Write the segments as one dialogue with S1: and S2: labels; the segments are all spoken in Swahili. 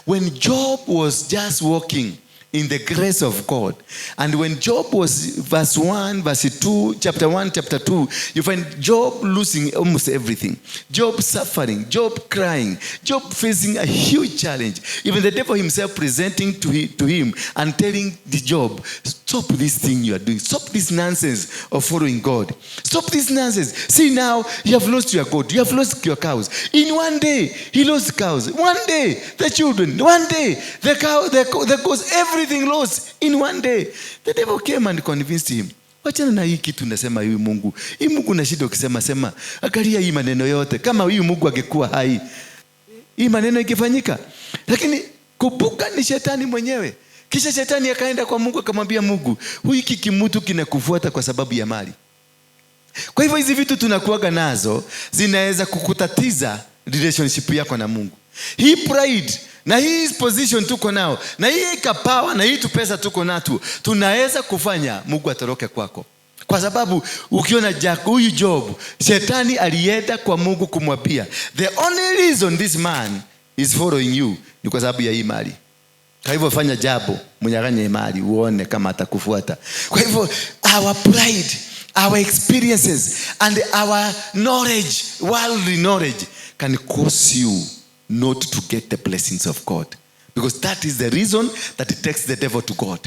S1: When Job was just walking in the grace of God, and when Job was, verse 1, verse 2, chapter 1, chapter 2, you find Job losing almost everything, Job suffering, Job crying, Job facing a huge challenge, even the devil himself presenting to him and telling the Job, "Stop this thing you are doing. Stop this nonsense of following God. Stop this nonsense. See, now you have lost your goat, you have lost your cows." In one day he lost cows, one day the children, one day the cow, the goats, everything lost in one day. The devil came and convinced him, "Wachana na hii kitu nasema, huyu Mungu, hii Mungu na shida ukisema sema. Angalia hii maneno yote. Kama huyu Mungu angekuwa hai, hii maneno ikifanyika?" Lakini kumbuka ni shetani mwenyewe. Kisha shetani akaenda kwa Mungu akamwambia Mungu, "Hiki kimutu kinakufuata kwa sababu ya mali." Kwa hivyo hizi vitu tunakuaga nazo zinaweza kukutatiza relationship yako na Mungu. Hii pride na hii position tuko nao na hii kapawa na hii tupesa tuko natu, tunaweza kufanya Mungu atoroke kwako, kwa sababu ukiona Jack, huyu Job, shetani alienda kwa Mungu kumwambia, "The only reason this man is following you ni kwa sababu ya hii mali. Kwa hivyo fanya jambo, mnyang'anye mali, uone kama atakufuata." Kwa hivyo our pride, our experiences and our knowledge, worldly knowledge, can cause you not to get the blessings of God, because that is the reason that it takes the devil to God.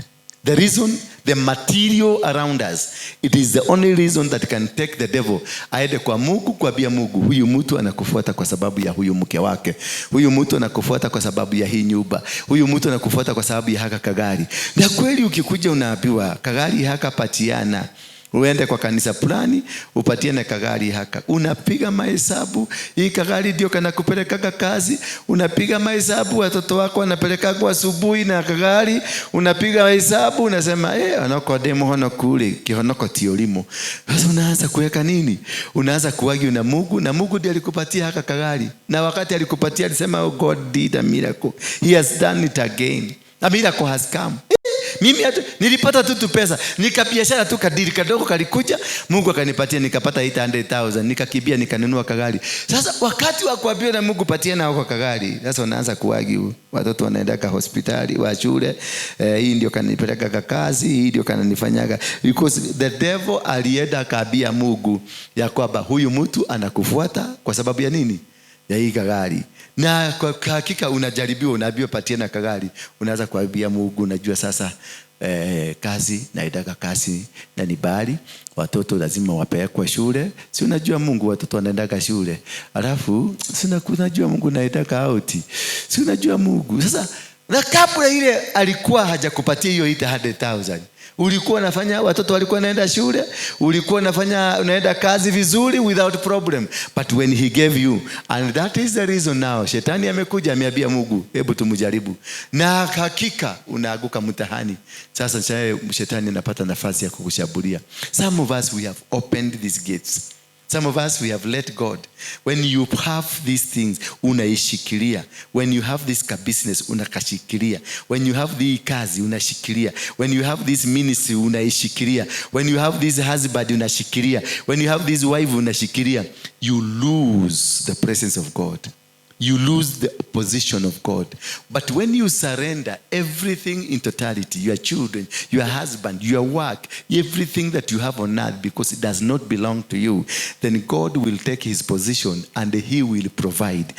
S1: The reason, the material around us, it is the only reason that can take the devil aende kwa Mungu kuambia Mungu, "Huyu mtu anakufuata kwa sababu ya huyu mke wake, huyu mtu anakufuata kwa sababu ya hii nyumba, huyu mtu anakufuata kwa sababu ya haka kagari." Na kweli ukikuja unaambiwa, "Kagari haka patiana, uende kwa kanisa fulani upatiane kagari haka." Unapiga mahesabu, hii kagari ndio kanakupelekaga kazi. Unapiga mahesabu, watoto wako wanapelekagwa asubuhi na kagari. Unapiga mahesabu, unasema, "Eh, onoko ndi muhonoku rĩ, kĩhonoko ti ũrimũ." Sasa unaanza kuweka nini? Unaanza kuargue na Mungu, na Mungu ndiye alikupatia haka kagari, na wakati alikupatia alisema, "Oh, God did a miracle. He has done it again. A miracle has come." Mimi hata nilipata tu pesa, nikabiashara tu kadiri kadogo kalikuja, Mungu akanipatia, nikapata 800,000, nikakimbia nikanunua kagari. Sasa wakati wa kuambiwa na Mungu, "Patia nao kwa kagari," sasa unaanza kuargue, watoto wanaenda ka hospitali wa shule, hii ndio kanipeleka kazi, hii ndio kananifanyaga, because the devil alienda akaambia Mungu ya kwamba huyu mtu anakufuata kwa sababu ya nini? Ya hii kagari. Na kwa hakika unajaribiwa, unaambiwa patie na kagari, unaanza kuambia Mungu, "Unajua sasa, kazi naendaga kazi na ni bali watoto lazima wapelekwe shule. Si unajua Mungu, watoto wanaendaga shule? Alafu si unajua Mungu, naendaga out? Si unajua Mungu?" Sasa na kabla ile alikuwa hajakupatia hiyo 800,000, ulikuwa unafanya, watoto walikuwa wanaenda shule, ulikuwa unafanya, unaenda kazi vizuri without problem. But when he gave you, and that is the reason now shetani amekuja ameambia Mungu, "Hebu tumjaribu," na hakika unaaguka mtihani. Sasa shetani anapata nafasi ya kukushambulia. Some of us, we have opened these gates. Some of us, we have let God. When you have these things, unaishikilia. When you have this ka business, unakashikilia. When you have the kazi, unashikilia. When you have this ministry, unaishikilia. When you have this husband, unashikilia. When you have this wife, unashikilia. You lose the presence of God. You lose the position of God. But when you surrender everything in totality, your children, your husband, your work, everything that you have on earth, because it does not belong to you, then God will take his position and he will provide.